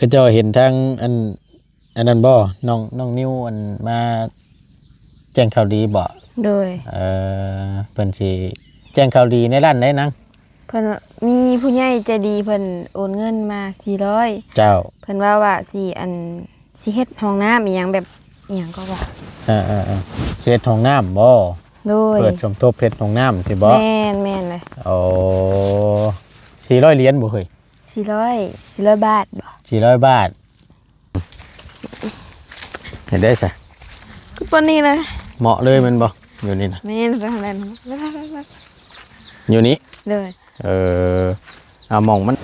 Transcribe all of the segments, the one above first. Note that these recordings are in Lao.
ຂະເຈົ້າເຫັນທາງອັນ ອັນນັ້ນບໍ່ ນ້ອງ ນ້ອງນິວ ອັນມາແຈ້ງຂ່າວດີບໍ່? ໂດຍ ເອີ ເພິ່ນຊິແຈ້ງຂ່າວດີໃນດ້ານໃດນາງ? ເພິ່ນມີຜູ້ໃຫຍ່ໃຈດີເພິ່ນໂອນເງິນມາສີ່ຮ້ອຍ ເຈົ້າ ເພິ່ນເວົ້າວ່າຊິ ອັນ ຊິເຮັດຫ້ອງນ້ຳອີ່ຫຍັງ ແບບອີ່ຫຍັງກໍວ່າ ເອີໆ ຊິເຮັດຫ້ອງນ້ຳບໍ່? ໂດຍ ເປີດສົມທົບເຮັດຫ້ອງນ້ຳຊີ້ບໍ່? ແມ່ນ ແມ່ນເລີຍ ໂອ້ ສີ່ຮ້ອຍຫຼຽນບໍ່ເຮີ້ຍ? ສີ່ຮ້ອຍ ສີ່ຮ້ອຍບາດບໍ່? ສີ່ຮ້ອຍບາດ ເຮັດໄດ້ຊະ ຄືປານນີ້ເລີຍ ເໝາະເລີຍແມ່ນບໍ່? ຢູ່ນີ້ນະ ແມ່ນ ຢູ່ນີ້ ໂດຍ ເອີ ເອົາໝ່ອງມັນ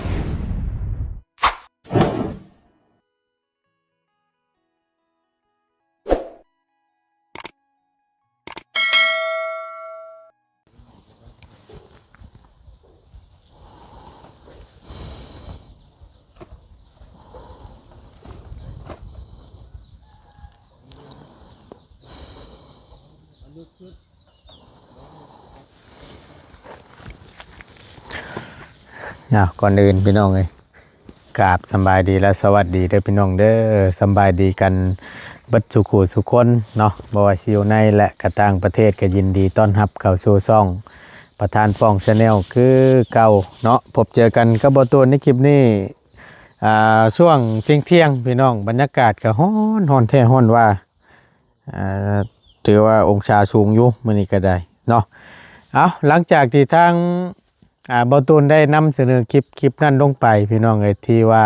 ອ້າວ ກ່ອນອື່ນພີ່ນ້ອງເອີຍ ກາບສຳບາຍດີ ແລະ ສະຫວັດດີເດີພີ່ນ້ອງເດີ. ສຳບາຍດີກັນເບິດສູ່ຄູ່ສູ່ຄົນເນາະ ບໍ່ວ່າຊິຢູ່ໃນ ແລະ ກະຕ່າງປະເທດ ກໍຍິນດີຕ້ອນຮັບເຂົ້າສູ່ຊ່ອງປະທານປ້ອງ Channel ຄືເກົ່າເນາະ. ພົບເຈີກັນກັບບ່າວຕູນໃນຄລິບນີ້ ອ່າ ຊ່ວງທ່ຽງໆ ພີ່ນ້ອງ ບັນຍາກາດກໍຮ້ອນ ຮ້ອນແທ້ຮ້ອນວ່າ ອ່າ ຖືວ່າອົງສາສູງຢູ່ມື້ນີ້ກໍໄດ້ເນາະ. ເອົາ ຫຼັງຈາກທີ່ທາງ ອ່າ ບ່າວຕູນໄດ້ນຳສະເໜີຄລິບ ຄລິບນັ້ນລົງໄປ ພີ່ນ້ອງເອີຍ ທີ່ວ່າ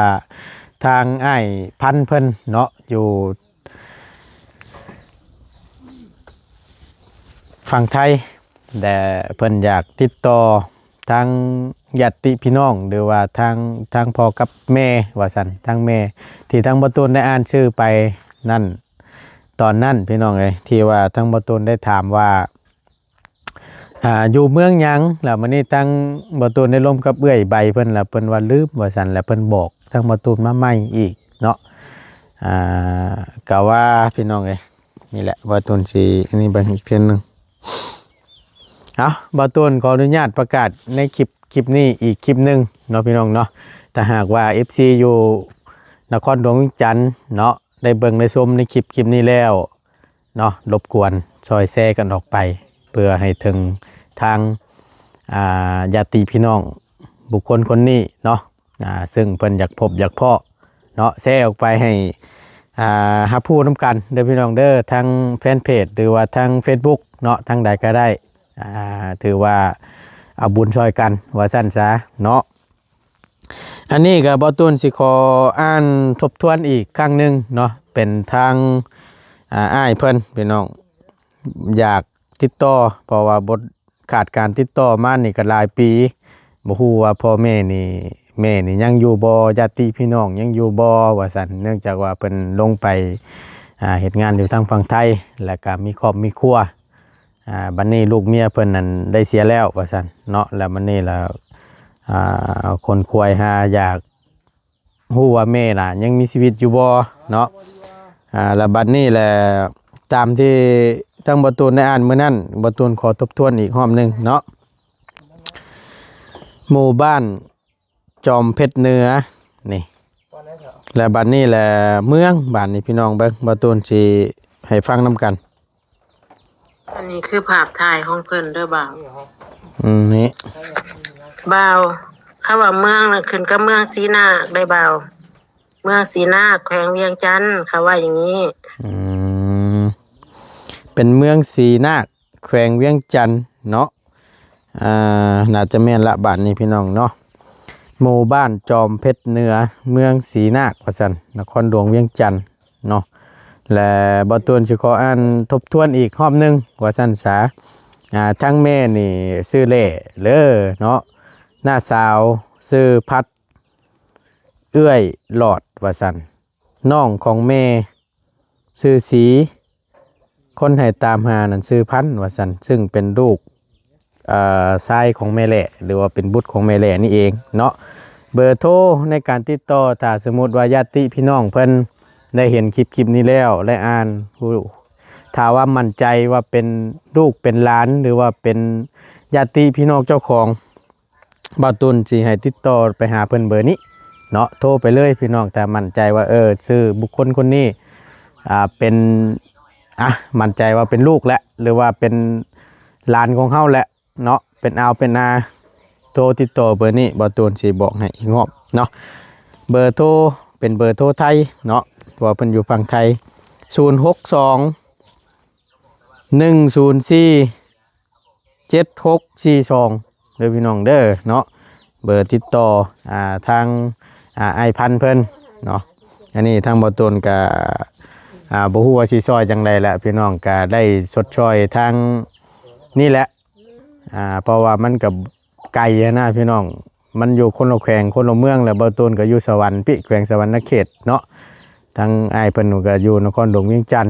ທາງອ້າຍພັນເພິ່ນເນາະ ຢູ່ຝັ່ງໄທ ແລະ ເພິ່ນຢາກຕິດຕໍ່ທາງຍາດຕິພີ່ນ້ອງ ຫຼືວ່າທາງ ທາງພໍ່ກັບແມ່ວ່າຊັ້ນ ທາງແມ່ທີ່ທາງບ່າວຕູນໄດ້ອ່ານຊື່ໄປນັ້ນ ຕອນນັ້ນ ພີ່ນ້ອງເອີຍ ທີ່ວ່າທາງບ່າວຕູນໄດ້ຖາມວ່າ ອ່າ ຢູ່ເມືອງຫຍັງ ແລ້ວມື້ນີ້ທາງບ່າວຕູນໄດ້ລົມກັບເອື້ອຍໃບເພິ່ນ ແລ້ວເພິ່ນວ່າລືມວ່າຊັ້ນ ແລ້ວເພິ່ນບອກທາງບ່າວຕູນມາໃໝ່ອີກເນາະ. ອ່າ ກະວ່າພີ່ນ້ອງເອີຍ ນີ້ແຫຼະ ບ່າວຕູນຊິອັນນີ້ເບິ່ງອີກເທື່ອໜຶ່ງ. ເອົາ ບ່າວຕູນຂໍອະນຸຍາດປະກາດໃນຄລິບ ຄລິບນີ້ອີກຄລິບໜຶ່ງເນາະ ພີ່ນ້ອງເນາະ. ຖ້າຫາກວ່າເອັຟຊີຢູ່ນະຄອນຫຼວງວຽງຈັນເນາະ ໄດ້ເບິ່ງໄດ້ຊົມໃນຄລິບ ຄລິບນີ້ແລ້ວ ເນາະ ລົບກວນຊ່ອຍແຊກັນອອກໄປ ເພື່ອໃຫ້ເຖິງທາງ ອ່າ ຍາດຕິພີ່ນ້ອງບຸກຄົນຄົນນີ້ເນາະ ອ່າ ເຊິ່ງເພິ່ນຢາກພົບຢາກພໍ້ເນາະ ແຊອອກໄປໃຫ້ ອ່າ ຮັບຮູ້ນຳກັນເດີພີ່ນ້ອງເດີ ທັງແຟນເພຈ ຫຼືວ່າທາງເຟສບຸກເນາະ ທາງໃດກໍໄດ້ ອ່າ ຖືວ່າເອົາບຸນຊ່ອຍກັນວ່າຊັ້ນຊະເນາະ. ອັນນີ້ກໍບ່າວຕູນຊິຂໍອ່ານທົບທວນອີກຄັ້ງໜຶ່ງເນາະ ເປັນທາງ ອ່າ ອ້າຍເພິ່ນ ພີ່ນ້ອງ ຢາກຕິດຕໍ່ ເພາະວ່າບໍ່ຂາດການຕິດຕໍ່ມານີ້ກໍຫຼາຍປີ ບໍ່ຮູ້ວ່າພໍ່ແມ່ນີ້ ແມ່ນີ້ຍັງຢູ່ບໍ່ ຍາດຕິພີ່ນ້ອງຍັງຢູ່ບໍ່ວ່າຊັ້ນ ເນື່ອງຈາກວ່າເພິ່ນລົງໄປ ອ່າ ເຮັດງານຢູ່ທາງຝັ່ງໄທ ແລ້ວກໍມີຄອບມີຄົວ ອ່າ ບັດນີ້ລູກເມຍເພິ່ນນັ້ນໄດ້ເສຍແລ້ວວ່າຊັ້ນເນາະ ແລ້ວບັດນີ້ລະ ອ່າ ຂົນຂວາຍຫາຢາກຮູ້ວ່າແມ່ລະຍັງມີຊີວິດຢູ່ບໍ່ເນາະ ອ່າ ແລ້ວບັດນີ້ແຫຼະ ຕາມທີ່ທາງບ່າວຕູນໄດ້ອ່ານມື້ນັ້ນ ບ່າວຕູນຂໍທົບທວນອີກຮອບໜຶ່ງເນາະ ໝູ່ບ້ານ ຈອມເພັດເໜືອນີ້ ແລະ ບັດນີ້ແຫຼະ ເມືອງ ບາດນີ້ພີ່ນ້ອງເບິ່ງ ບ່າວຕູນຊິໃຫ້ຟັງນຳກັນ ອັນນີ້ຄືພາບຖ່າຍຂອງເພິ່ນເດີບ່າວ ອືມ ນີ້ ບ່າວ ເຂົາວ່າເມືອງນັ້ນຂຶ້ນກັບເມືອງສີນາກໄດ໋ບ່າວ ເມືອງສີນາກ ແຂວງວຽງຈັນ ເຂົາວ່າຢ່າງນີ້ ອືມ ເປັນເມືອງສີນາກ ແຂວງວຽງຈັນເນາະ ອ່າ ໜ້າຈະແມ່ນລະບາດນີ້ພີ່ນ້ອງເນາະ ໝູ່ບ້ານຈອມເພັດເໜືອ ເມືອງສີນາກວ່າຊັ້ນ ນະຄອນຫຼວງວຽງຈັນເນາະ ແລະ ບ່າວຕູນຊິຂໍອ່ານທົບທວນອີກຮອບໜຶ່ງວ່າຊັ້ນສາ ອ່າ ທັງແມ່ນີ້ຊື່ແຫຼເລີເນາະ ນ້າສາວຊື່ພັດ ເອື້ອຍຫຼອດວ່າຊັ້ນ ນ້ອງຂອງແມ່ຊື່ສີ ຄົນໃຫ້ຕາມຫານັ້ນຊື່ພັນວ່າຊັ້ນ ຊຶ່ງເປັນລູກ ເອີ ຊາຍຂອງແມ່ແຫຼ ຫຼືວ່າເປັນບຸດຂອງແມ່ແຫຼນີ້ເອງເນາະ ເບີໂທໃນການຕິດຕໍ່ ຖ້າສົມມຸດວ່າຍາດຕິພີ່ນ້ອງເພິ່ນໄດ້ເຫັນຄລິບ ຄລິບນີ້ແລ້ວ ແລະ ອ່ານ ຖ້າວ່າໝັ້ນໃຈວ່າເປັນລູກເປັນຫຼານ ຫຼືວ່າເປັນຍາດຕິພີ່ນ້ອງເຈົ້າຂອງ ບ່າວຕຸນຊິໃຫ້ຕິດຕໍ່ໄປຫາເພິ່ນເບີນີ້ ເນາະ ໂທໄປເລີຍພີ່ນ້ອງ ຖ້າໝັ້ນໃຈວ່າ ເອີ ຊື່ບຸກຄົນຄົນນີ້ ອ່າ ເປັນ ອ່າ ໝັ້ນໃຈວ່າເປັນລູກແຫຼະ ຫຼືວ່າເປັນຫຼານຂອງເຮົາແຫຼະເນາະ ເປັນອາວເປັນອາ ໂທຕິດຕໍ່ເບີນີ້ ບ່າວຕູນຊິບອກໃຫ້ອີກຮອບເນາະ ເບີໂທເປັນເບີໂທໄທເນາະ ເພາະວ່າເພິ່ນຢູ່ຝັ່ງໄທ ສູນຫົກສອງ ໜຶ່ງສູນສີ່ ເຈັດຫົກສີ່ສອງ ເດີພີ່ນ້ອງເດີເນາະ ເບີຕິດຕໍ່ ອ່າ ທາງ ອ່າ ອ້າຍພັນເພິ່ນເນາະ ອັນນີ້ທາງບ່າວຕູນກະ ອ່າ ບໍ່ຮູ້ວ່າຊິຊ່ອຍຈັ່ງໃດລະ ພີ່ນ້ອງກະໄດ້ຊົດຊ່ອຍທາງນີ້ແຫຼະ ອ່າ ເພາະວ່າມັນກະໄກຫັ້ນນະພີ່ນ້ອງ ມັນຢູ່ຄົນລະແຂວງຄົນລະເມືອງ ແລະ ບ່າວຕູນກະຢູ່ສະຫວັນ ພີ້ ແຂວງສະຫວັນນະເຂດເນາະ ທາງອ້າຍເພິ່ນກະຢູ່ນະຄອນຫຼວງວຽງຈັນ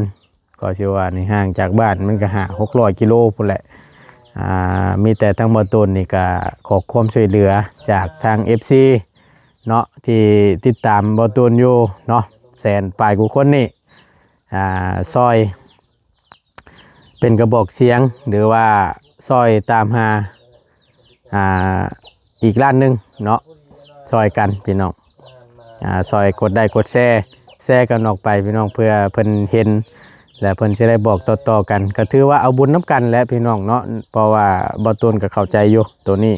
ກໍຊິວ່ານີ້ ຫ່າງຈາກບ້ານມັນກໍຫ້າຫົກຮ້ອຍກິໂລພຸ້ນແຫຼະ ອ່າ ມີແຕ່ທາງບ່າວຕູນນີ້ກໍຂໍຄວາມຊ່ວຍເຫຼືອຈາກທາງເອັຟຊີເນາະ ທີ່ຕິດຕາມບ່າວຕູນຢູ່ເນາະ ແສນປາຍກວ່າຄົນນີ້ ອ່າ ຊ່ອຍເປັນກະບອກສຽງ ຫຼືວ່າຊ່ອຍຕາມຫາ ອ່າ ອີກລ້ານໜຶ່ງເນາະ ຊ່ອຍກັນພີ່ນ້ອງ ອ່າ ຊ່ອຍກົດໄລ້ກົດແຊ ແຊກັນອອກໄປພີ່ນ້ອງ ເພື່ອເພິ່ນເຫັນ ແລະ ເພິ່ນຊິໄດ້ບອກຕໍ່ໆກັນ ກໍຖືວ່າເອົາບຸນນຳກັນແຫຼະພີ່ນ້ອງເນາະ ເພາະວ່າບ່າວຕູນກໍເຂົ້າໃຈຢູ່ໂຕນີ້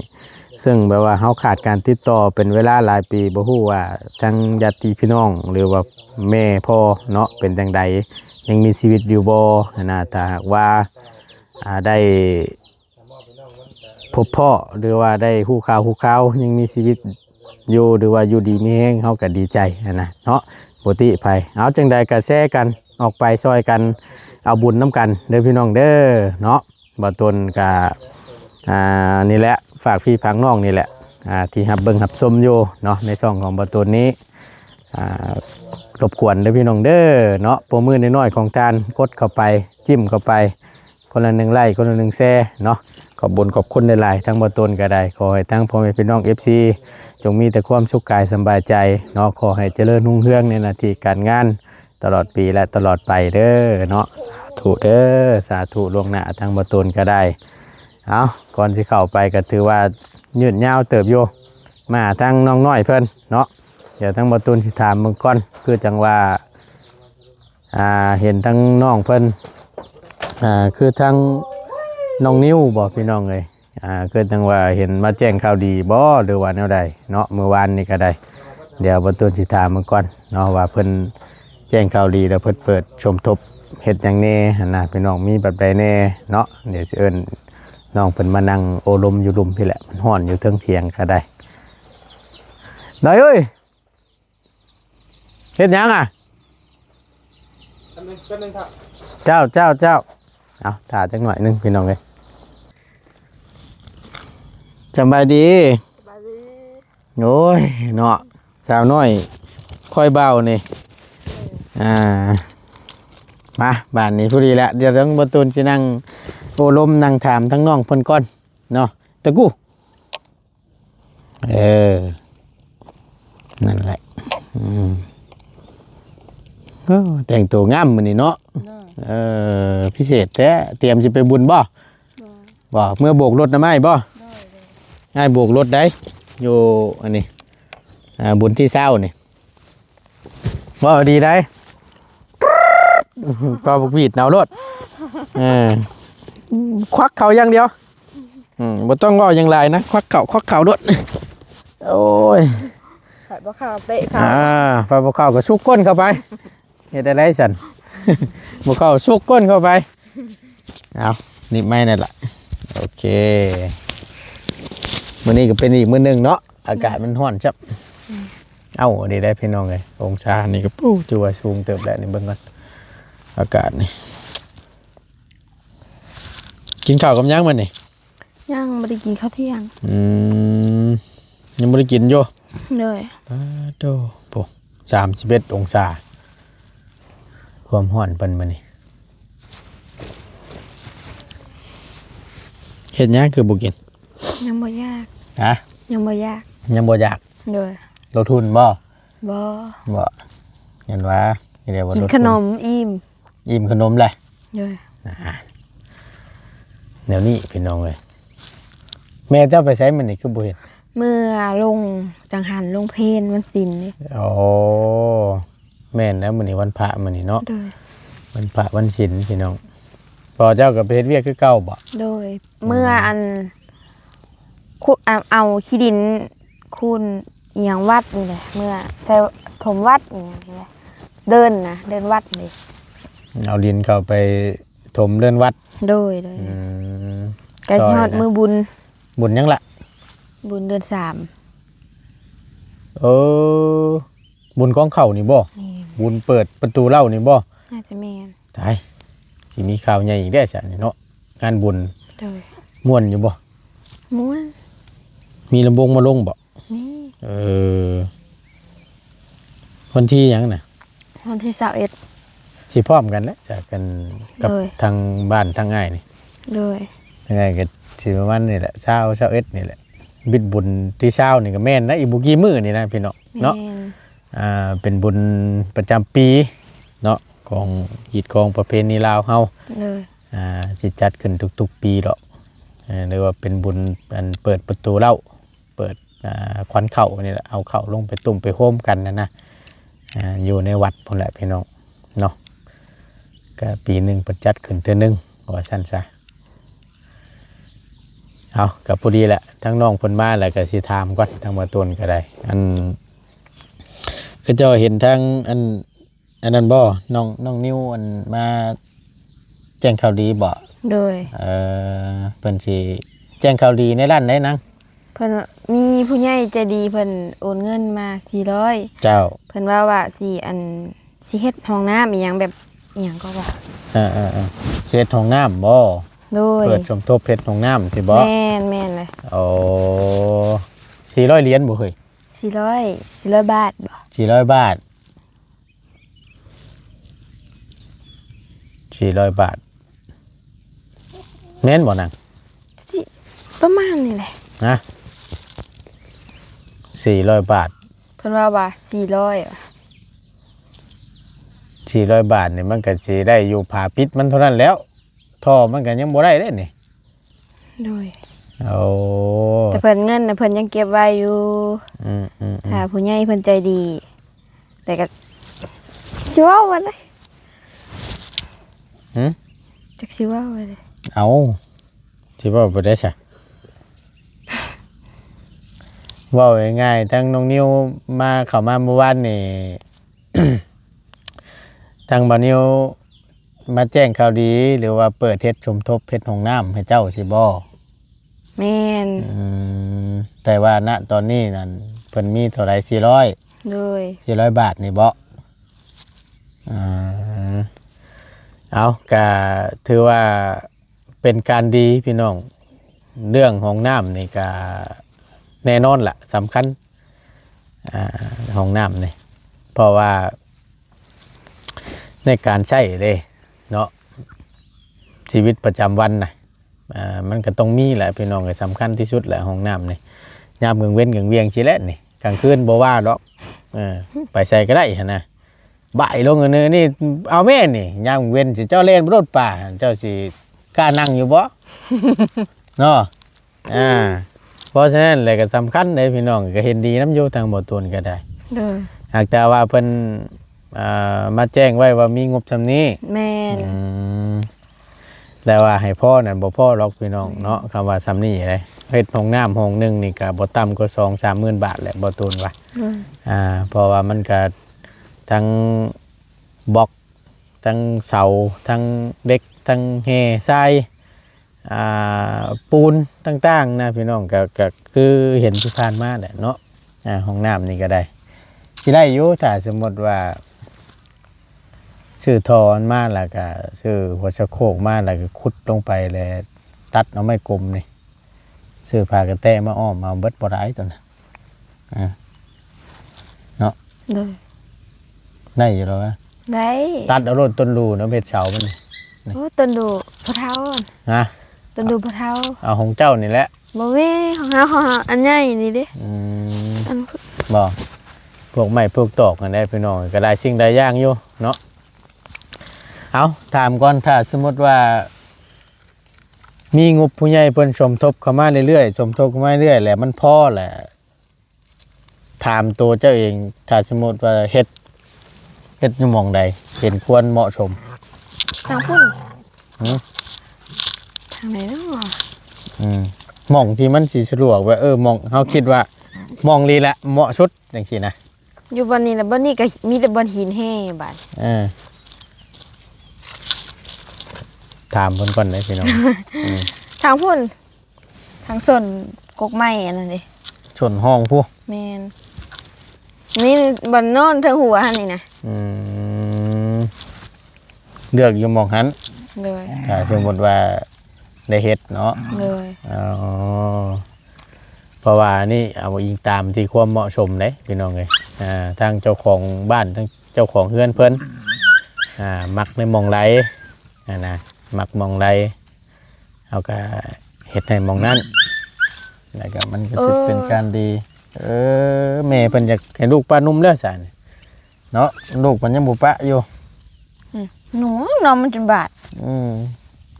ເຊິ່ງແບບວ່າເຮົາຂາດການຕິດຕໍ່ເປັນເວລາຫຼາຍປີ ບໍ່ຮູ້ວ່າທັງຍາດຕິພີ່ນ້ອງ ຫຼືວ່າແມ່ພໍ່ເນາະ ເປັນຈັ່ງໃດ ຍັງມີຊີວິດຢູ່ບໍ່ຫັ້ນນະ ຖ້າຫາກວ່າ ອ່າ ໄດ້ ພົບພໍ້ ຫຼືວ່າໄດ້ຮູ້ຂ່າວຮູ້ຂ່າວ ຍັງມີຊີວິດຢູ່ ຫຼືວ່າຢູ່ດີມີແຮງ ເຮົາກໍດີໃຈຫັ້ນນະເນາະ ບໍ່ຕິໃຜ ເອົາ ຈັ່ງໃດກໍແຊກັນອອກໄປ ຊ່ອຍກັນເອົາບຸນນຳກັນເດີພີ່ນ້ອງເດີເນາະ ບ່າວຕູນກໍ ອ່າ ນີ້ແຫຼະ ຝາກພີ່ຝາກນ້ອງນີ້ແຫຼະ ອ່າ ທີ່ຮັບເບິ່ງຮັບຊົມຢູ່ເນາະ ໃນຊ່ອງຂອງບ່າວຕູນນີ້ ອ່າ ລົບກວນເດີພີ່ນ້ອງເດີເນາະ ໂປ້ມືນ້ອຍໆຂອງທ່ານ ກົດເຂົ້າໄປ ຈິ້ມເຂົ້າໄປ ຄົນລະໜຶ່ງໄລ້ ຄົນລະໜຶ່ງແຊເນາະ ຂອບບຸນຂອບຄຸນຫຼາຍໆ ທາງບ່າວຕູນກໍໄດ້ ຂໍໃຫ້ທາງພໍ່ແມ່ພີ່ນ້ອງເອັຟຊີ ຈົ່ງມີແຕ່ຄວາມສຸກກາຍສະບາຍໃຈເນາະ ຂໍໃຫ້ຈະເລີນຮຸ່ງເຮືອງໃນໜ້າທີ່ການງານ ຕະຫຼອດປີ ແລະ ຕະຫຼອດໄປເດີເນາະ ສາທຸເດີ ສາທຸລ່ວງໜ້າ ທາງບ່າວຕູນກໍໄດ້ ເອົາ ກ່ອນຊິເຂົ້າໄປກໍຖືວ່າຍືດຍາວເຕີບຢູ່ ມາທາງນ້ອງນ້ອຍເພິ່ນເນາະ ດຽວທາງບ່າວຕູນຊິຖາມເບິ່ງກ່ອນ ຄືຈັ່ງວ່າ ອ່າ ເຫັນທາງນ້ອງເພິ່ນ ອ່າ ຄືທາງນ້ອງນິວບໍ ພີ່ນ້ອງເອີຍ ອ່າ ຄືຈັ່ງວ່າເຫັນມາແຈ້ງຂ່າວດີບໍ ຫຼືວ່າແນວໃດເນາະ ມື້ວານນີ້ກໍໄດ້ ດຽວບ່າວຕູນຊິຖາມເບິ່ງກ່ອນເນາະ ວ່າເພິ່ນແຈ້ງຂ່າວດີ ແລ້ວເພິ່ນເປີດສົມທົບເຮັດຫຍັງແດ່ຫັ້ນນະ ພີ່ນ້ອງ ມີແບບໃດແດ່ເນາະ ດຽວຊິເອີ້ນນ້ອງເພິ່ນມານັ່ງໂອ້ລົມຢູ່ລຸ່ມພີ້ແຫຼະ ມັນຮ້ອນຢູ່ເທິງຖຽງກໍໄດ້ ໄດ້ເອີຍ. ເຮັດຫຍັງອ່ະ? ແປັບໜຶ່ງ ແປັບໜຶ່ງ ຖ້າ ເຈົ້າ ເຈົ້າ ເຈົ້າ ເອົາ ຖ້າຈັກໜ້ອຍໜຶ່ງ ພີ່ນ້ອງເອີຍ ສະບາຍດີ ສະບາຍດີ ໂອ້ຍ ເນາະ ສາວນ້ອຍ ຂ້ອຍເບົານີ້ ເອີ ອ່າ ມາ ບາດນີ້ພໍດີແຫຼະ ດຽວທາງບ່າວຕູນຊິນັ່ງໂອ້ລົມ ນັ່ງຖາມທາງນ້ອງເພິ່ນກ່ອນເນາະ ຕະກູ ເອີ ນັ້ນແຫຼະ ອືມ ໂອ້ ແຕ່ງໂຕງາມມື້ນີ້ເນາະ ໂດຍ ເອີ ພິເສດແທ້ ຕຽມຊິໄປບຸນບໍ່? ບໍ່ ບໍ່ ເມືອໂບກລົດນຳອ້າຍບໍ່? ໂດຍ ໂດຍ ອ້າຍໂບກລົດໄດ໋ ຢູ່ອັນນີ້ ອ່າ ບຸນທີຊາວນີ້ ເວົ້າດີໄດ໋ ເປົ່າບັກຫວີດເອົາໂລດ ເອີ ຄວັກເຂົ້າຢ່າງດຽວ ອືມ ບໍ່ຕ້ອງເວົ້າຫຍັງຫຼາຍນະ ຄວັກເຂົ້າ ຄວັກເຂົ້າໂລດ ໂອ້ຍ ໄປບໍ່ເຂົ້າເຕະເຂົ້າ ອ່າ ໄປບໍ່ເຂົ້າກໍຊຸກກົ້ນເຂົ້າໄປ ເຮັດໄດ້ໄດ໋ຊັ້ນ ບໍ່ເຂົ້າຊຸກກົ້ນເຂົ້າໄປ ເອົາ ໜີບໄມ້ນັ້ນລະ ໂອເຄ ມື້ນີ້ກໍເປັນອີກມື້ໜຶ່ງເນາະ ອາກາດມັນຮ້ອນຈ້ຳ ອືມ ເອົ້າ ນີ້ໄດ໋ພີ່ນ້ອງເອີຍ ອົງສານີ້ກໍ ໂອ້ ຖືວ່າສູງເຕີບແລ້ວ ນີ້ເບິ່ງກ່ອນ ອາກາດນີ້ ກິນເຂົ້າກັບຫຍັງມື້ນີ້? ຍັງບໍ່ໄດ້ກິນເຂົ້າທ່ຽງ ອືມ ຍັງບໍ່ໄດ້ກິນຢູ່ ໂດຍ ປາໂຕ ໂອ້ ສາມສິບເອັດອົງສາ ຄວາມຮ້ອນເພິ່ນມື້ນີ້ ເຮັດຫຍັງຄືບໍ່ກິນ? ຍັງບໍ່ຢາກ ຮະ? ຍັງບໍ່ຢາກ ຍັງບໍ່ຢາກ ໂດຍ ລົດຫຸ່ນບໍ່? ບໍ່ ບໍ່ ເຫັນວ່າ ກິນຂະໜົມ ອີ່ມ ອີ່ມຂະໜົມແຫຼະ ໂດຍ ອ່າ ແນວນີ້ພີ່ນ້ອງເອີຍ ແມ່ເຈົ້າໄປໃສມື້ນີ້ຄືບໍ່ເຫັນ? ເມື່ອລົງຈັງຫັນ ລົງເພນວັນສິນເດ້. ອໍ ແມ່ນແລ້ວ ມື້ນີ້ວັນພະ ມື້ນີ້ເນາະ. ໂດຍ ວັນພະວັນສິນພີ່ນ້ອງ. ພໍ່ເຈົ້າກໍໄປເຮັດວຽກຄືເກົ່າບໍ? ໂດຍ ອືມ ເມື່ອອັນ ຂຸ ເອົາ ເອົາຂີ້ດິນຄູນອີ່ຫຍັງວັດນີ້ແຫຼະ ເມື່ອໃສ່ຖົມວັດອີ່ຫຍັງນີ້ແຫຼະ ເດີ່ນນະ ເດີ່ນວັດນີ້. ເອົາດິນເຂົ້າໄປຖົມເດີ່ນວັດ. ໂດຍ ໂດຍ ອືມ ໃກ້ຊິຮອດມື້ບຸນ. ບຸນຫຍັງລະ? ບຸນເດືອນສາມ. ເອີ ບຸນກອງເຂົ້ານີ້ບໍ? ແມ່ນ. ບຸນເປີດປະຕູເລົ້ານີ້ບໍ? ໜ້າຈະແມ່ນ. ຕາຍ ຊິມີຂ່າວໃຫຍ່ອີກແດ່ຊັ້ນນີ້ເນາະ ງານບຸນ. ໂດຍ ມ່ວນຢູ່ບໍ? ມ່ວນ. ມີລຳວົງມາລົງບໍ? ມີ. ເອີ ວັນທີຫຍັງນະ? ວັນທີຊາວເອັດ. ຊິພ້ອມກັນແຫຼະ ຈາກກັນກັບ ໂດຍ ທາງບ້ານທາງອ້າຍນີ້. ໂດຍ ທາງອ້າຍກໍຊິປະມານນີ້ແຫຼະ ຊາວ ຊາວເອັດນີ້ແຫຼະ ບິດບຸນທີຊາວນີ້ກໍແມ່ນນະ ອີກບໍ່ກີ່ມື້ນີ້ນະພີ່ນ້ອງເນາະ. ແມ່ນ. ອ່າ ເປັນບຸນປະຈຳປີເນາະ ຂອງຮີດຄອງປະເພນີລາວເຮົາ. ໂດຍ ອ່າ ຊິຈັດຂຶ້ນທຸກໆປີດອກ ເອີ ຫຼືວ່າເປັນບຸນອັນເປີດປະຕູເລົ້າ ເປີດ ອ່າ ຂວັນເຂົ້ານີ້ແຫຼະ ເອົາເຂົ້າລົງໄປຕຸ້ມໄປໂຮມກັນຫັ້ນນະ ອ່າ ຢູ່ໃນວັດພຸ້ນແຫຼະພີ່ນ້ອງເນາະ. ກະປີໜຶ່ງເພິ່ນຈັດຂຶ້ນເທື່ອໜຶ່ງ ວ່າຊັ້ນຊະ. ເອົາ ກະພໍດີແຫຼະ ທາງນ້ອງເພິ່ນມາແລ້ວ ກະຊິຖາມກ່ອນ ທາງບ່າວຕູນກໍໄດ້. ອັນ ເຂົາເຈົ້າເຫັນທາງ ອັນ ອັນນັ້ນບໍ່ ນ້ອງ ນ້ອງນິວ ອັນ ມາແຈ້ງຂ່າວດີບໍ່? ໂດຍ ເອີ ເພິ່ນຊິແຈ້ງຂ່າວດີໃນດ້ານໃດນາງ? ເພິ່ນມີຜູ້ໃຫຍ່ໃຈດີເພິ່ນໂອນເງິນມາສີ່ຮ້ອຍ. ເຈົ້າ. ເພິ່ນເວົ້າວ່າຊິ ອັນ ຊິເຮັດຫ້ອງນ້ຳອີ່ຫຍັງ ແບບອີ່ຫຍັງກໍວ່າ ເອີໆໆ ຊິເຮັດຫ້ອງນ້ຳບໍ່? ໂດຍ ເປີດສົມທົບເຮັດຫ້ອງນ້ຳຊີ້ບໍ່? ແມ່ນ ແມ່ນເລີຍ. ໂອ້ ສີ່ຮ້ອຍຫຼຽນບໍ່ເຮີ້ຍ? ສີ່ຮ້ອຍ ສີ່ຮ້ອຍບາດບໍ່? ສີ່ຮ້ອຍບາດ ສີ່ຮ້ອຍບາດ ແມ່ນບໍ່ນາງ? ຊິປະມານນີ້ແຫຼະ. ຮະ? ສີ່ຮ້ອຍບາດ ເພິ່ນວ່າ ວ່າສີ່ຮ້ອຍ ສີ່ຮ້ອຍບາດນີ້ ມັນກໍຊິໄດ້ຢູ່ຝາປິດມັນເທົ່ານັ້ນແຫຼ້ວ. ທໍ່ມັນກໍຍັງບໍ່ໄດ້ເດ້ນີ້. ໂດຍ ໂອ້ ແຕ່ເພິ່ນເງິນນະ ເພິ່ນຍັງເກັບໄວ້ຢູ່. ອືມໆໆ ຖ້າຜູ້ໃຫຍ່ເພິ່ນໃຈດີ ແຕ່ກໍຊິເວົ້າວ່າໃດ? ຫື? ຈັກຊິເວົ້າວ່າໃດ? ເອົ້າ ຊິເວົ້າບໍ່ໄດ້ຊະ. ເວົ້າງ່າຍໆ ທາງນ້ອງນິວມາ ເຂົ້າມາມື້ວານນີ້ ທາງບ່າວນິວມາແຈ້ງຂ່າວດີ ຫຼືວ່າເປີດເຮັດສົມທົບເຮັດຫ້ອງນ້ຳໃຫ້ເຈົ້າຊີ້ບໍ່? ແມ່ນ. ອືມ ແຕ່ວ່ານະຕອນນີ້ນັ້ນ ເພິ່ນມີເທົ່າໃດ? ສີ່ຮ້ອຍ. ໂດຍ ສີ່ຮ້ອຍບາດນີ້ບໍ? ອືມ ເອົາ ກະຖືວ່າ ເປັນການດີພີ່ນ້ອງ. ເລື່ອງຫ້ອງນ້ຳນີ້ກະແນ່ນອນລະ ສຳຄັນ ອ່າ ຫ້ອງນ້ຳນີ້ ເພາະວ່າໃນການໃຊ້ເດ້ເນາະ ຊີວິດປະຈຳວັນນະ ອ່າ ມັນກໍຕ້ອງມີແຫຼະພີ່ນ້ອງເອີຍ. ສຳຄັນທີ່ສຸດແຫຼະຫ້ອງນ້ຳນີ້ ຍາມກາງເວັນກາງວຽງຊີ້ແຫຼະນີ້ ກາງຄືນບໍ່ວ່າດອກ ເອີ ໄປໃສກໍໄດ້ຫັ້ນນະ. ບາຍລົງອັນນີ້ ນີ້ເອົາແມ່ນີ້ ຍາມເວັນຊິເຈົ້າແລ່ນໄປໂລດປ່າ ເຈົ້າຊິກ້ານັ່ງຢູ່ບໍ່ ເນາະ? ອ່າ ເພາະສະນັ້ນແຫຼະກໍສຳຄັນເດ້ພີ່ນ້ອງ ກໍເຫັນດີນຳຢູ່ທາງບໍ່ຕູນກໍໄດ້. ໂດຍ ຫາກແຕ່ວ່າເພິ່ນ ອ່າ ມາແຈ້ງໄວ້ວ່າມີງົບຊ່ຳນີ້. ແມ່ນ. ອືມ ແຕ່ວ່າໃຫ້ພໍນັ້ນບໍ່ພໍດອກພີ່ນ້ອງເນາະ ອືມ ຄຳວ່າຊ່ຳນີ້ເດ້ ເຮັດຫ້ອງນ້ຳຫ້ອງໜຶ່ງນີ້ກໍບໍ່ຕ່ຳກວ່າສອງສາມໝື່ນບາດແຫຼະ ບໍ່ຕູນວ່າ ອືມ ອ່າ ເພາະວ່າມັນກໍທັງບລັອກ ທັງເສົາ ທັງເຫຼັກ ທັງແຮ່ຊາຍ ອ່າ ປູນຕ່າງໆນະພີ່ນ້ອງ ກໍ ກໍຄືເຫັນທີ່ຜ່ານມາແຫຼະເນາະ. ອ່າ ຫ້ອງນ້ຳນີ້ກໍໄດ້ ຊິໄດ້ຢູ່ ຖ້າສົມມຸດວ່າຊື້ທໍ່ອັນມາ ແລ້ວກໍຊື້ຫົວສະໂຄກມາ ແລ້ວກໍຂຸດລົງໄປ ແລ້ວຕັດເອົາໄມ້ກົມນີ້ ຊື້ຜ້າກະແຕມາອ້ອມເອົາເບິດ ບໍ່ຫຼາຍຕົວນະ ອ່າ ເນາະ. ໂດຍ ໄດ້ຢູ່ແລ້ວວະ ໄດ້ ຕັດເອົາໂລດຕົ້ນດູເນາະ ເຮັດເສົາມັນ. ໂອ້ ຕົ້ນດູພໍ່ເຖົ້າ ຮະ? ຕົ້ນດູພໍ່ເຖົ້າ ເອົາຂອງເຈົ້ານີ້ແຫຼະ. ບໍ່ແມ່ນ ຂອງເຮົາ ຂອງເຮົາອັນໃຫຍ່ນີ້ເດ້. ອືມ ອັນ ບໍ່ ພວກໄມ້ພວກຕອກຫັ້ນແຫຼະພີ່ນ້ອງ ກໍຫຼາຍສິ່ງຫຼາຍຢ່າງຢູ່ເນາະ. ເອົາ ຖາມກ່ອນ ຖ້າສົມມຸດວ່າ ມີງົບຜູ້ໃຫຍ່ເພິ່ນສົມທົບເຂົ້າມາເລື້ອຍໆ ສົມທົບເຂົ້າມາເລື້ອຍແຫຼະ ມັນພໍແຫຼະ. ຖາມໂຕເຈົ້າເອງ ຖ້າສົມມຸດວ່າເຮັດ ເຮັດຢູ່ໝ່ອງໃດເຫັນຄວນເໝາະສົມ? ທາງພຸ້ນ. ຫື? ທາງໃດເນາະ? ອືມ ໝ່ອງທີ່ມັນຊິສະດວກ ແບບ ເອີ ໝ່ອງເຮົາຄິດວ່າໝ່ອງນີ້ແຫຼະເໝາະສຸດ ຈັ່ງຊີ້ນະ. ຢູ່ບ່ອນນີ້ລະ ບ່ອນນີ້ກໍມີແຕ່ບ່ອນຫີນແຮ່ບາດ. ເອີ ຖາມເພິ່ນກ່ອນເດີພີ່ນ້ອງ. ອືມ ທາງພຸ້ນ ທາງສວນກົກໄມ້ອັນນັ້ນເດ້ ສວນຫ້ອງພຸ້ນ. ແມ່ນ ນີ້ບ່ອນນອນເທິງຫົວຫັ້ນນີ້ນະ. ອືມ ເລືອກຢູ່ໝ່ອງຫັ້ນ. ໂດຍ ຖ້າສົມມຸດວ່າໄດ້ເຮັດເນາະ. ໂດຍ ອໍ ເພາະວ່ານີ້ເອົາອີງຕາມທີ່ຄວາມເໝາະສົມເດ້ພີ່ນ້ອງເອີຍ. ອ່າ ທາງເຈົ້າຂອງບ້ານ ທາງເຈົ້າຂອງເຮືອນເພິ່ນ ອ່າ ມັກໃນໝ່ອງໃດຫັ້ນນະ ມັກໝ່ອງໃດ ເຮົາກໍເຮັດໃຫ້ໝ່ອງນັ້ນ ແລ້ວກໍມັນກໍຊິເປັນການດີ. ເອີ ເອີ ແມ່ເພິ່ນຢາກໃຫ້ລູກປ້ານຸ່ມແລ້ວຊັ້ນເນາະ ລູກເພິ່ນຍັງບໍ່ປະຢູ່. ອືມ ໜຸ່ມເນາະ ມັນຈົນບາດ. ອືມ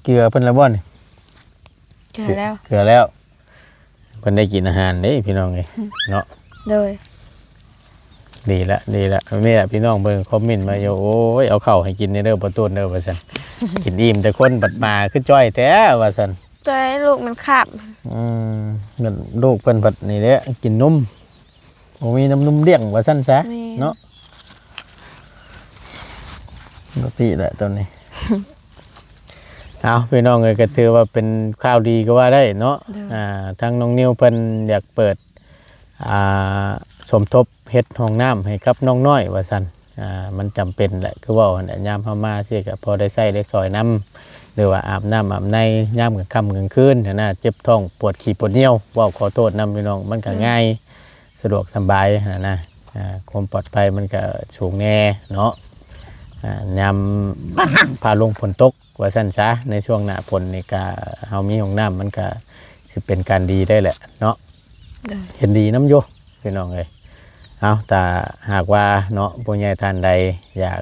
ເກືອເພິ່ນແລ້ວບໍ່ນີ້? ເກືອແລ້ວ ເກືອແລ້ວ. ເພິ່ນໄດ້ກິນອາຫານເດ້ພີ່ນ້ອງເອີຍ. ອືມ ເນາະ. ໂດຍ ດີລະ ດີລະ. ນີ້ລະ ພີ່ນ້ອງເພິ່ນຄອມເມັນມາຢູ່ ໂອ້ຍ ເອົາເຂົ້າໃຫ້ກິນແດ່ເດີ ປະຕູນເດີ ວ່າຊັ້ນ. ກິນອີ່ມແຕ່ຄົນ ບັດໝາຄືຈ້ອຍແທ້ ວ່າຊັ້ນ. ຈ້ອຍ ລູກມັນຄາບ. ອືມ ແມ່ນ ລູກເພິ່ນພັດນີ້ແຫຼະ ກິນນົມ ບໍ່ມີນ້ຳນົມລ້ຽງ ວ່າຊັ້ນຊະ. ແມ່ນ ເນາະ ປົກກະຕິແຫຼະຕອນນີ້. ເອົາ ພີ່ນ້ອງເອີຍ ກໍຖືວ່າເປັນຂ່າວດີກໍວ່າໄດ້ເນາະ. ໂດຍ ອ່າ ທາງນ້ອງນິວເພິ່ນຢາກເປີດ ອ່າ ສົມທົບເຮັດຫ້ອງນ້ຳໃຫ້ກັບນ້ອງນ້ອຍວ່າຊັ້ນ. ອ່າ ມັນຈຳເປັນແຫຼະ ຄືເວົ້າຫັ້ນແຫຼະ ຍາມເຮົາມາຊີ້ກໍພໍໄດ້ໃຊ້ໄດ້ສອຍນຳ ຫຼືວ່າອາບນ້ຳອາບໃນຍາມກາງຄ່ຳກາງຄືນຫັ້ນນະ ເຈັບທ້ອງປວດຂີ້ປວດຍ່ຽວ ເວົ້າຂໍໂທດນຳພີ່ນ້ອງ ມັນກໍ ອືມ ງ່າຍ ສະດວກສະບາຍຫັ້ນນະ. ອ່າ ຄວາມປອດໄພມັນກໍສູງແດ່ເນາະ. ອ່າ ຍາມຟ້າລົງຝົນຕົກ ວ່າຊັ້ນຊະ ໃນຊ່ວງໜ້າຝົນນີ້ກະ ເຮົາມີຫ້ອງນ້ຳ ມັນກະຊິເປັນການດີໄດ້ແຫຼະເນາະ. ໂດຍ ເຫັນດີນຳຢູ່ພີ່ນ້ອງເອີຍ. ເອົາ ຖ້າຫາກວ່າເນາະ ຜູ້ໃຫຍ່ທ່ານໃດຢາກ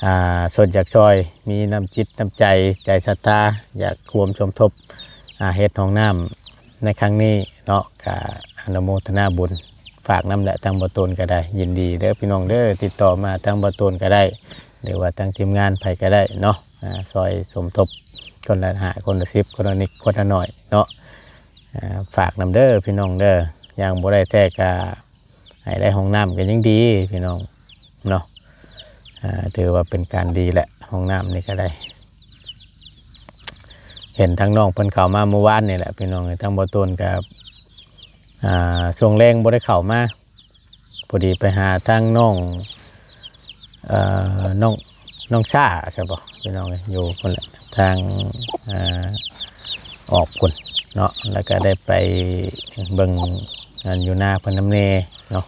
ອ່າ ຊົດຢາກຊ່ອຍ ມີນ້ຳຈິດນ້ຳໃຈ ໃຈສັດທາ ຢາກຮ່ວມສົມທົບ ອ່າ ເຮັດຫ້ອງນ້ຳ ໃນຄັ້ງນີ້ເນາະ ກະອະນຸໂມທະນາບຸນ ຝາກນຳແຫຼະ ທາງບໍ່ຕູນກໍໄດ້ ຍິນດີເດີພີ່ນ້ອງເດີ ຕິດຕໍ່ມາທາງບໍ່ຕູນກໍໄດ້ ຫຼືວ່າທາງທີມງານໃຜກໍໄດ້ເນາະ ອ່າ ຊ່ອຍສົມທົບຄົນລະຫ້າ ຄົນລະສິບ ຄົນລະນິດ ຄົນລະໜ້ອຍເນາະ. ອ່າ ຝາກນຳເດີພີ່ນ້ອງເດີ ຢ່າງບໍ່ໄດ້ແທ້ກະ ໃຫ້ໄດ້ຫ້ອງນ້ຳກໍຍັງດີພີ່ນ້ອງເນາະ. ອ່າ ຖືວ່າເປັນການດີແຫຼະ ຫ້ອງນ້ຳນີ້ກໍໄດ້. ເຫັນທາງນ້ອງເພິ່ນເຂົ້າມາມື້ວານນີ້ແຫຼະພີ່ນ້ອງເອີຍ ທາງບໍ່ຕູນກໍ ອ່າ ຊ່ວງແລງບໍ່ໄດ້ເຂົ້າມາ ພໍດີໄປຫາທາງນ້ອງ ເອີ ນ້ອງ ນ້ອງຊ້າຊະບໍ່ພີ່ນ້ອງເອີຍ ຢູ່ພຸ້ນແຫຼະ ທາງ ອ່າ ອອກພຸ້ນເນາະ ແລ້ວກໍໄດ້ໄປເບິ່ງອັນຢູ່ນາເພິ່ນນຳແດ່ເນາະ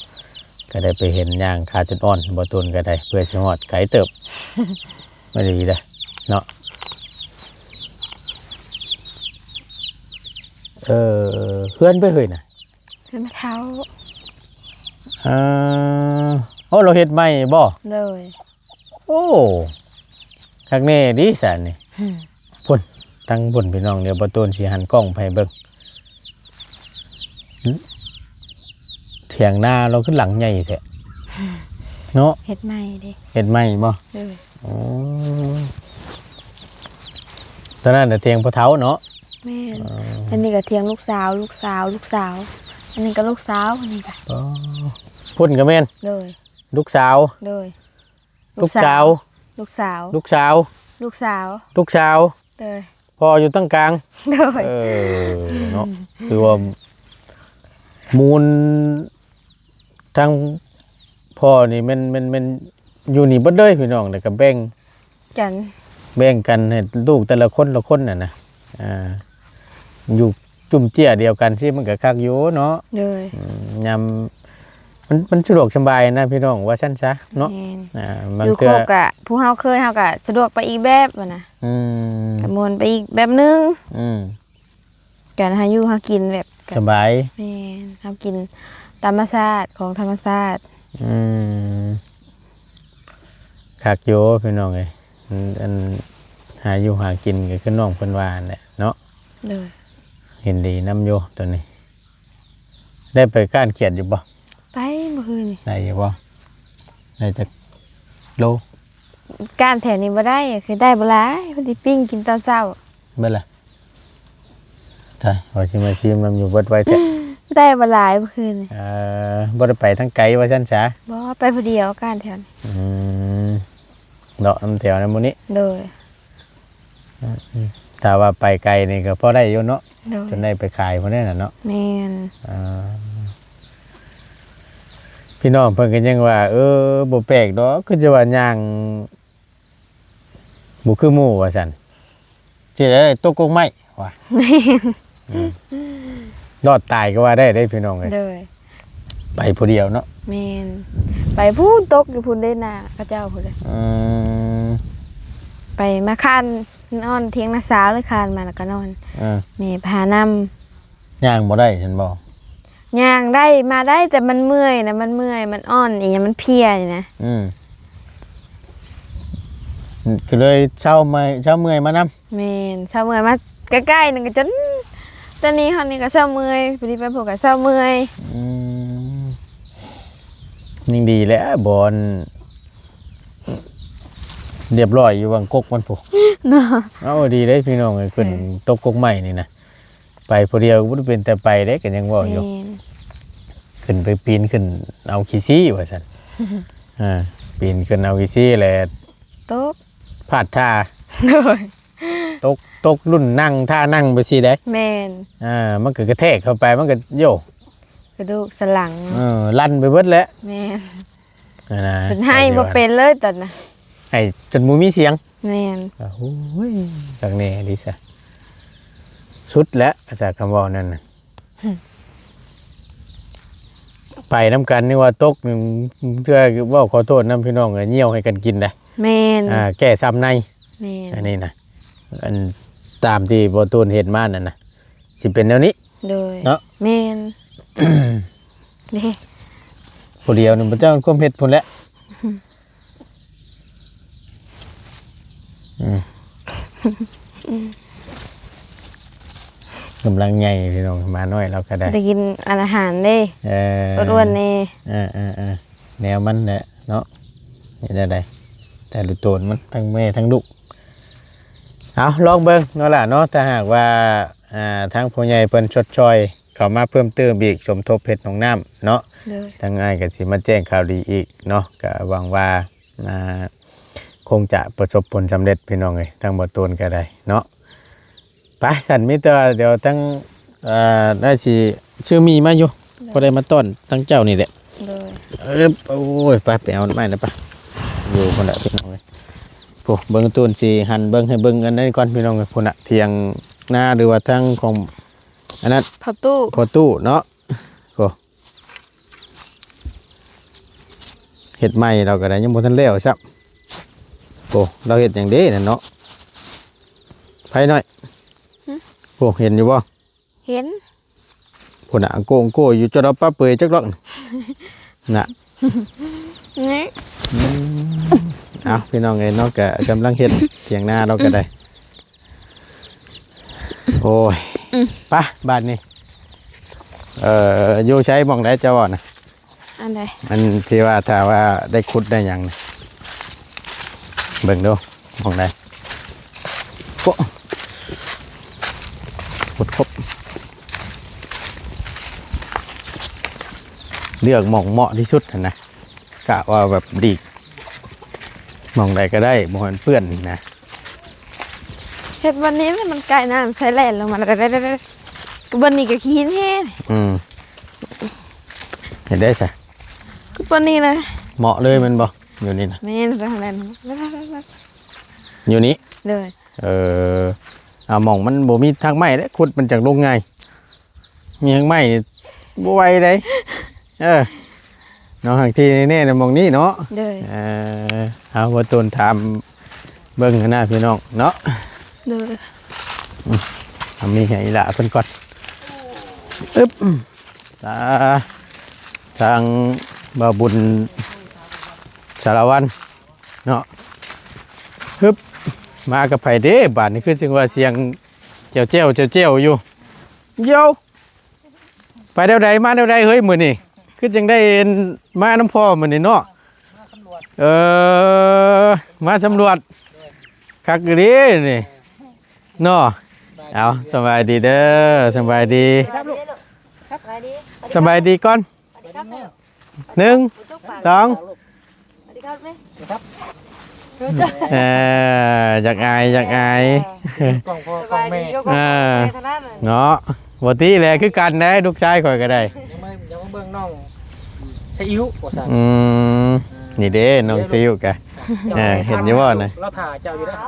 ກໍໄດ້ໄປເຫັນຍ່າງຂາຈົນອ່ອນ ບໍ່ຕູນກໍໄດ້ ເພື່ອຊິຮອດໄກເຕີບ ບໍ່ດີເດ້ເນາະ. ເອີ ເຮືອນໄປເຮີ້ຍນະ ເຮືອນແມ່ເຖົ້າ. ເອີ ໂອ້ ລາວເຮັດໃໝ່ບໍ່? ໂດຍ. ໂອ້ ຄັກແນ່ເດຊັ້ນນີ້. ຫືມ ພຸ້ນ ທາງພຸ້ນພີ່ນ້ອງ ດຽວບໍ່ຕູນຊິຫັນກ້ອງໄປໃຫ້ເບິ່ງ. ຖຽງນາລາວຄືຫຼັງໃຫຍ່ແທ້ ຫືມ ເນາະ. ເຮັດໃໝ່ເດ້. ເຮັດໃໝ່ບໍ່? ໂດຍ. ອໍ ຕອນນັ້ນນະຖຽງພໍ່ເຖົ້າເນາະ. ແມ່ນ. ອໍ ອັນນີ້ກໍຖຽງລູກສາວ ລູກສາວ ລູກສາວ ອັນນີ້ກໍລູກສາວ ອັນນີ້ກໍ ອໍ ພຸ້ນກໍແມ່ນ. ໂດຍ. ລູກສາວ. ໂດຍ. ລູກສາວ ລູກສາວ ລູກສາວ ລູກສາວ ລູກສາວ ລູກສາວ. ໂດຍ. ພໍ່ຢູ່ຕັ້ງກາງ. ໂດຍ. ເອີ ເນາະ ຄືວ່າມູນທາງພໍ່ນີ້ແມ່ນ ແມ່ນ ແມ່ນຢູ່ນີ້ເບິດເລີຍພີ່ນ້ອງ ແລ້ວກໍແບ່ງກັນ ແບ່ງກັນໃຫ້ລູກແຕ່ລະຄົນລະຄົນຫັ້ນນະ ອ່າ ຢູ່ ຈຸ້ມເຈ້ຍດຽວກັນຊີ້ ມັນກໍຄັກຢູ່ເນາະ. ໂດຍ. ອືມ ຍາມ ມັນ ມັນສະດວກສະບາຍນະພີ່ນ້ອງ ວ່າຊັ້ນຊະເນາະ. ແມ່ນ. ອ່າ ບາງເທື່ອ ຢູ່ຄົບກະ ຜູ້ເຮົາເຄີຍ ເຮົາກະສະດວກໄປອີກແບບຫັ້ນນະ. ອືມ ກະມ່ວນໄປອີກແບບໜຶ່ງ. ອືມ ການຫາຢູ່ຫາກິນແບບ ສະບາຍ. ແມ່ນ. ເຮົາກິນຕາມທຳມະຊາດ ຂອງທຳມະຊາດ. ອືມ ຄັກຢູ່ພີ່ນ້ອງເອີຍ. ອັນ ອັນຫາຢູ່ຫາກິນກໍຄືນ້ອງເພິ່ນວ່າຫັ້ນແຫຼະເນາະ. ໂດຍ ເຫັນດີນຳຢູ່ໂຕນີ້. ໄດ້ໄປກ້ານຂຽດຢູ່ບໍ່? ໄປມື້ຄືນນີ້. ໄດ້ຢູ່ບໍ່? ໄດ້ຈັກໂລ? ກ້ານແຖວນີ້ບໍ່ໄດ້ ຄືໄດ້ບໍ່ຫຼາຍ ພໍດີປີ້ງກິນຕອນເຊົ້າ. ເບິດລະ? ຕາຍ ວ່າຊິມາຊີມນຳຢູ່ ເບິດໄວແທ້. ໄດ້ບໍ່ຫຼາຍມື້ຄືນນີ້. ເອີ ບໍ່ໄດ້ໄປທາງໄກວ່າຊັ້ນສາ? ບໍ່ ໄປຜູ້ດຽວ ກ້ານແຖວນີ້. ອືມ ເລາະນຳແຖວນັ້ນໝູ່ນີ້. ໂດຍ. ອືມ ຖ້າວ່າໄປໄກນີ້ກໍພໍໄດ້ຢູ່ເນາະ. ໂດຍ. ຈົນໄດ້ໄປຂາຍພຸ້ນແຫຼະເນາະ. ແມ່ນ. ອ່າ ພີ່ນ້ອງເພິ່ນກໍຍັງວ່າ ເອີ ບໍ່ແປກດອກ ຄືຈະວ່າຍ່າງບໍ່ຄືໝູ່ວ່າຊັ້ນ ຊິໄດ້ຕົກກົກໄມ້ວ່າ. ແມ່ນ. ອືມ ລອດຕາຍກໍວ່າໄດ້ເດ້ພີ່ນ້ອງເອີຍ. ໂດຍ. ໄປຜູ້ດຽວເນາະ. ແມ່ນ. ໄປພຸ້ນ ຕົກຢູ່ພຸ້ນເດ້ ນາເຂົາເຈົ້າພຸ້ນເດ້. ອືມ ໄປມາຄານນອນຖຽງນ້າສາວເລີຍ ຄານມາແລ້ວກໍນອນ. ເອີ ແມ່ພານຳ. ຍ່າງບໍ່ໄດ້ຊັ້ນບໍ່? ຍ່າງໄດ້ ມາໄດ້ ແຕ່ມັນເມື່ອຍນະ ມັນເມື່ອຍ ມັນອ່ອນອີ່ຫຍັງ ມັນເພຍນີ້ນະ. ອືມ ກໍເລີຍເຊົາເມື່ອຍ ເຊົາເມື່ອຍມານຳ. ແມ່ນ ເຊົາເມື່ອຍ ມາໃກ້ໆ ນັ້ນກໍຈົນ ແຕ່ນີ້ຮອດນີ້ກໍເຊົາເມື່ອຍ ຜູ້ນີ້ໄປພຸ້ນກໍເຊົາເມື່ອຍ. ອືມ ຍັງດີແຫຼະ ບ່ອນລຽບລ້ອຍຢູ່ຫວ່າງກົກມັນພຸ້ນເນາະ. ເອົາ ດີເດ້ພີ່ນ້ອງເອີຍ ຂຶ້ນ ເອີ ຕົກກົກໄມ້ນີ້ນະ ໄປຜູ້ດຽວກໍບໍ່ໄດ້ເປັນຕາໄປເດ້ ກໍຍັງເວົ້າຢູ່. ແມ່ນ. ຂຶ້ນໄປປີນຂຶ້ນເອົາຂີ້ຊີ້ວ່າຊັ້ນ. ອ່າ ປີນຂຶ້ນເອົາຂີ້ຊີ້ແຫຼະ ຕົກ ພາດທ່າ. ໂດຍ. ຕົກ ຕົກລຸ້ນນັ່ງ ທ່ານັ່ງໄປຊີ້ເດ້. ແມ່ນ. ອ່າ ມັນກໍກະແທກເຂົ້າໄປ ມັນກໍໂຍ ກະດູກສັນຫຼັງ. ເອີ ລັນໄປເບິດແຫຼະ. ແມ່ນ. ຫັ້ນນະ ເພິ່ນໄຫ້ບໍ່ເປັນເລີຍຕອນນະ ໄຫ້ຈົນບໍ່ມີສຽງ. ແມ່ນ. ໂອ້ຍ ຄັກແນ່ອີ່ຫຼີຊະ ສຸດແຫຼະ ສາຄຳເວົ້ານັ້ນນະ. ຫຶ ໄປນຳກັນ ນຶກວ່າຕົກ ເທື່ອເວົ້າຂໍໂທດນຳພີ່ນ້ອງ ຍ່ຽວໃຫ້ກັນກິນໄດ໋. ແມ່ນ. ອ່າ ແກ້ຊ້ຳໃນ. ແມ່ນ. ອັນນີ້ນະ ອັນຕາມທີ່ບໍ່ຕູນເຮັດມານັ້ນນະ ຊິເປັນແນວນີ້. ໂດຍ. ເນາະ. ແມ່ນ. ເດ້ ຜູ້ດຽວນີ້ບໍ່ຈັກຄວາມເຮັດພຸ້ນແຫຼະ. ອືມ ກຳລັງໃຫຍ່ພີ່ນ້ອງ ໝານ້ອຍລາວກໍໄດ້ ໄດ້ກິນອາຫານເດ້. ເອີ ອ້ວນໆແດ່. ເອີໆໆ ແນວມັນແຫຼະເນາະ ເຮັດແນວໃດ ແຕ່ລະໂຕນມັນ ທັງແມ່ທັງລູກ. ເອົາ ລອງເບິ່ງເນາະຫຼານເນາະ ຖ້າຫາກວ່າ ອ່າ ທາງຜູ້ໃຫຍ່ເພິ່ນຊົດຊ່ອຍ ເຂົ້າມາເພີ່ມເຕີມອີກ ສົມທົບເຮັດຫ້ອງນ້ຳເນາະ. ໂດຍ. ທາງອ້າຍກໍຊິມາແຈ້ງຂ່າວດີອີກເນາະ ກໍຫວັງວ່າ ອ່າ ຄົງຈະປະສົບຜົນສຳເລັດພີ່ນ້ອງເອີຍ ທາງບໍ່ຕູນກໍໄດ້ເນາະ. ໄປ ຊັ້ນມີແຕ່ວ່າດຽວທາງ ເອີ ໄດ້ຊິຊື້ໝີ່ມາຢູ່. ໂດຍ. ພໍໄດ້ມາຕ້ອນທາງເຈົ້ານີ້ແຫຼະ. ໂດຍ. ເອີ ໂອ້ຍ ໄປ ໄປເອົາໄມ້ນະ ໄປ ຢູ່ພຸ້ນແຫຼະພີ່ນ້ອງເອີຍ. ໂອ້ ເບິ່ງຕູນຊິຫັນເບິ່ງ ໃຫ້ເບິ່ງອັນນີ້ກ່ອນພີ່ນ້ອງເອີຍ. ພຸ້ນນະ ຖຽງນາ ຫຼືວ່າທາງຂອງ ອັນນັ້ນ ພໍ່ຕູ້ ພໍ່ຕູ້ເນາະ. ໂອ້ ເຮັດໃໝ່ລາວກໍໄດ້ ຍັງບໍ່ທັນແລ້ວຊ້ຳ. ໂອ້ ລາວເຮັດຫຍັງເດ້ນັ້ນເນາະ ໄພນ້ອຍ. ຫຶ ໂອ້ ເຫັນຢູ່ບໍ່? ເຫັນ. ພຸ້ນນະ ອັງໂກ ອັງໂກຢູ່ ເຈົ້າລາວປະເປີຍຈັກດອກນະ. ນີ້ ອືມ ເອົາ ພີ່ນ້ອງເອີຍເນາະ ກະກຳລັງເຮັດຖຽງນາລາວກໍໄດ້. ໂອ້ຍ ອືມ ໄປບາດນີ້. ເອີ ຢູ່ໃສ ໝ່ອງໃດເຈົ້າເວົ້ານະ? ອັນໃດ? ອັນທີ່ວ່າ ຖ້າວ່າໄດ້ຂຸດໄດ້ຫຍັງນະ ເບິ່ງດູ ໝ່ອງໃດ? ໂອ້ ຂຸດຄົບ ເລືອກໝ່ອງເໝາະທີ່ສຸດຫັ້ນນະ. ກະວ່າແບບຫຼີກໝ່ອງໃດກໍໄດ້ ບໍ່ໃຫ້ມັນເປື້ອນນະ. ເຮັດບ່ອນນີ້ແຫຼະ ມັນໃກ້ນ້ຳ ໃຊ້ແລ່ນລົງມາ ກໍບ່ອນນີ້ກໍຂີ້ຫີນແຮງ. ອືມ ເຮັດໄດ້ຊະ ກໍບ່ອນນີ້ເລີຍ ເໝາະເລີຍແມ່ນບໍ່? ຢູ່ນີ້ນະ ແມ່ນ ແລ່ນ ຢູ່ນີ້. ໂດຍ. ເອີ ອ່າ ໝ່ອງມັນບໍ່ມີຮາກໄມ້ເດ້ ຂຸດມັນຈັກລົງງ່າຍ. ມີຫາງໄມ້ນີ້ບໍ່ໄຫວເດ້. ເອີ ເນາະ ຫາງທີ່ແນ່ໆນະ ໝ່ອງນີ້ເນາະ. ໂດຍ. ເອີ ເອົາ ບໍ່ຕົນຖາມເບິ່ງຫັ້ນນະພີ່ນ້ອງເນາະ. ໂດຍ. ອືມ ເອົາມີໃຫ້ອີ່ຫຼ້າເພິ່ນກ່ອນ. ອຶບ ຕາ ທາງບ່າວບຸນສາລະວັນເນາະ. ຮຶບ ມາກັບໃຜເດ້ບາດນີ້? ຄືຈັ່ງວ່າສຽງ ແຈ່ວໆ ແຈ່ວໆ ຢູ່. ໂຢ ໄປແນວໃດ ມາແນວໃດເຮີ້ຍ ມື້ນີ້? ຄືຈັ່ງໄດ້ມານຳພໍ່ມື້ນີ້ເນາະ? ເອີ ມາສຳຫຼວດ. ຄັກອີ່ຫຼີນີ້ເນາະ. ເອົາ ສະບາຍດີເດີ ສະບາຍດີ ສະບາຍດີກ່ອນ. ໜຶ່ງ ສອງ ເອີ ຢາກອາຍ ຢາກອາຍ. ກ້ອງພໍ່ກ້ອງແມ່ ເອີ ເນາະ. ບໍ່ຕິແຫຼະ ຄືກັນເດ້ ລູກຊາຍຂ້ອຍກໍໄດ້. ຍັງມາ ຍັງມາເບິ່ງນ້ອງຊີອິ້ວວ່າຊັ້ນ. ອືມ ອ່າ ນີ້ເດ້ ນ້ອງຊີອິ້ວກະ ອ່າ ເອີ ເຫັນຢູ່ບໍ່ນະ? ລາວຖ້າເຈົ້າຢູ່ເດ້. ເ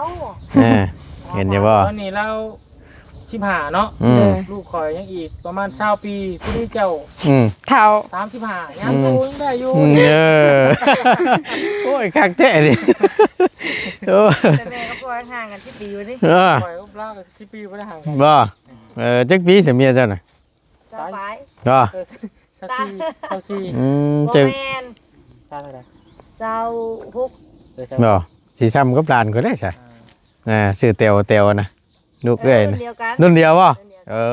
ອີ ເຫັນຢູ່ບໍ່? ຕອນນີ້ລາວ ສິບຫ້າເນາະ. ອືມ ໂດຍ ລູກຂ້ອຍຍັງອີກປະມານຊາວປີ ຜູ້ນີ້ເຈົ້າ ອືມ ເຖົ້າ ສາມສິບຫ້າ ຍັງ ອືມ ຢູ່ ຍັງໄດ້ຢູ່. ອືມ ເອີ ໂອ້ຍ ຄັກແທ້ນີ້. ໂອ້ ແຕ່ແມ່ກັບພໍ່ຫ່າງກັນສິບປີຢູ່ນີ້. ເອີ ຂ້ອຍກັບລາວກໍສິບປີບໍ່ໄດ້ຫ່າງກັນ. ບໍ່ ເອີ ຈັກປີຊະເມຍເຈົ້ານະ? ຊາວປາຍ ບໍ່? ເອີ ຊາວສີ່ ຊາວສີ່. ອືມ ບໍ່ ເຈົ້າ ແມ່ນ ຊາວເທົ່າໃດ? ຊາວຫົກ. ເອີ ຊາວຫົກ. ບໍ່ ຊິຊ້ຳກັບຫຼານຂ້ອຍໄດ້ຊະ. ອ່າ ອ່າ ຊື່ແຕວ ແຕວນະ. ລູກເອື້ອຍ ລຸ້ນດຽວກັນ ລຸ້ນດຽວບໍ່? ລຸ້ນດຽວກັນ. ເອີ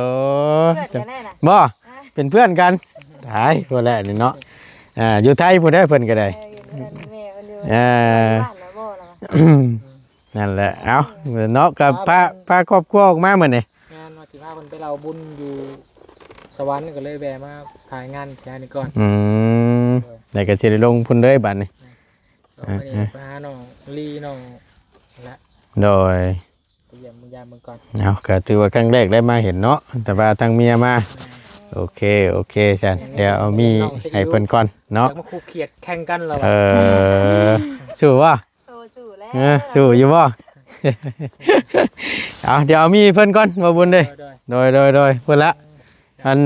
ເພື່ອນກັນແນ່ນະ ບໍ່ ອ່າ ເປັນເພື່ອນກັນ. ຕາຍ ພຸ້ນແຫຼະນີ້ເນາະ. ອ່າ ຢູ່ໄທພຸ້ນເດີ ເພິ່ນກໍໄດ້. ເອີ ຢູ່ນຳແມ່ເພິ່ນຢູ່. ອ່າ ບ້ານນະບໍ່ລະວະ? ນັ້ນແຫຼະ. ເອົ້າ ເນາະ ກໍພາ ພາຄອບຄົວອອກມາມື້ນີ້. ແມ່ນ ວ່າຊິພາເພິ່ນໄປເລົ່າບຸນຢູ່ສະຫວັນ ກໍເລີຍແວ່ມາຖ່າຍງານແຖວນີ້ກ່ອນ. ອືມ ໂດຍ ແລ້ວກໍຊິໄດ້ລົງພຸ້ນເລີຍບາດນີ້. ແມ່ນ ເອີ ເອີ ໄປຫານ້ອງລີ ນ້ອງ ແລະ ໂດຍ ໄປຢ້ຽມເບິ່ງຢາມເບິ່ງກ່ອນ. ເອົາ ກໍຖືວ່າຄັ້ງແລກໄດ້ມາເຫັນເນາະ ແຕ່ວ່າທາງເມຍມາ. ແມ່ນ ໂອເຄ ໂອເຄ ຊັ້ນ ແມ່ນ ດຽວເອົາມີໃຫ້ເພິ່ນກ່ອນເນາະ. ຢາກມາຄູ່ຂຽດແຂ່ງກັນແລ້ວ. ເອີ ສູ້ບໍ່? ໂອ້ ສູ້ແລ້ວ. ເອີ ສູ້ຢູ່ບໍ່? ເອົາ ດຽວເອົາມີໃຫ້ເພິ່ນກ່ອນ ບໍ່ບຸນເດ້. ໂດຍ ໂດຍ ໂດຍ ໂດຍ ພຸ້ນລະ. ເອີ ອັນ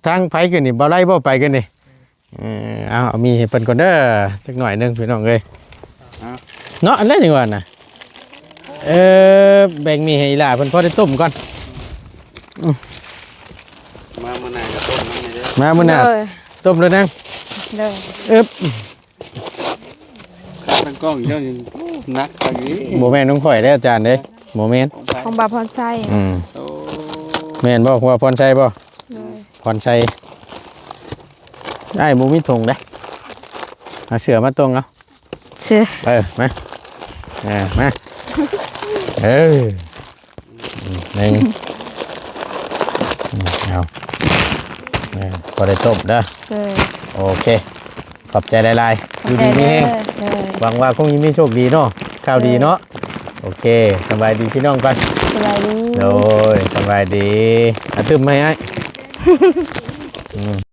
ທາງໃຜຂຶ້ນນີ້ ບໍ່ໄລ່ບໍ່ໄປຂຶ້ນນີ້? ເອີ ເອົາ ເອົາມີໃຫ້ເພິ່ນກ່ອນເດີ ຈັກໜ້ອຍໜຶ່ງ ພີ່ນ້ອງເອີຍ. ເອົາ ເນາະ ອັນໃດຈັ່ງວ່ານະ. ເອີ ແບ່ງມີໃຫ້ອີ່ຫຼ້າເພິ່ນພໍໄດ້ຕົ້ມກ່ອນ. ອືມ ມາມື້ໜ້າກໍຕົ້ມນຳແດ່ເດີ. ມາມື້ໜ້າ ໂດຍ ຕົ້ມເລີຍນາງ. ໂດຍ ອຶບ ຂາຕັ້ງກ້ອງເຈົ້ານີ້ ໂອ້ ໜັກຄັກອີ່ຫຼີ. ບໍ່ແມ່ນຂອງຂ້ອຍເດ້ອາຈານເດ້. ບໍ່ແມ່ນ ຂອງໃຜ? ຂອງບ່າວພອນໄຊ. ອືມ ໂອ້ ແມ່ນບໍ່? ຂອງບ່າວພອນໄຊບໍ່? ໂດຍ ພອນໄຊ. ອ້າຍບໍ່ມີຖົງເດ້ ເອົາເສື້ອມາຕົງເອົາ. ເສື້ອ ເອີ ມາ ເອີ ມາ ເອີ ໜຶ່ງ ອືມ ເອົາ ເອີ ພໍໄດ້ຕົ້ມເດີ. ໂດຍ ໂອເຄ ຂອບໃຈຫຼາຍໆ. ຢູ່ດີມີແຮງ. ໂດຍ ຫວັງວ່າຄົງຈະມີໂຊກດີເນາະ ຂ່າວດີເນາະ. ໂດຍ ໂອເຄ ສະບາຍດີພີ່ນ້ອງກ່ອນ. ສະບາຍດີ. ໂດຍ ສະບາຍດີ. ອາ ຕື່ມໃຫ້ອ້າຍ. ອືມ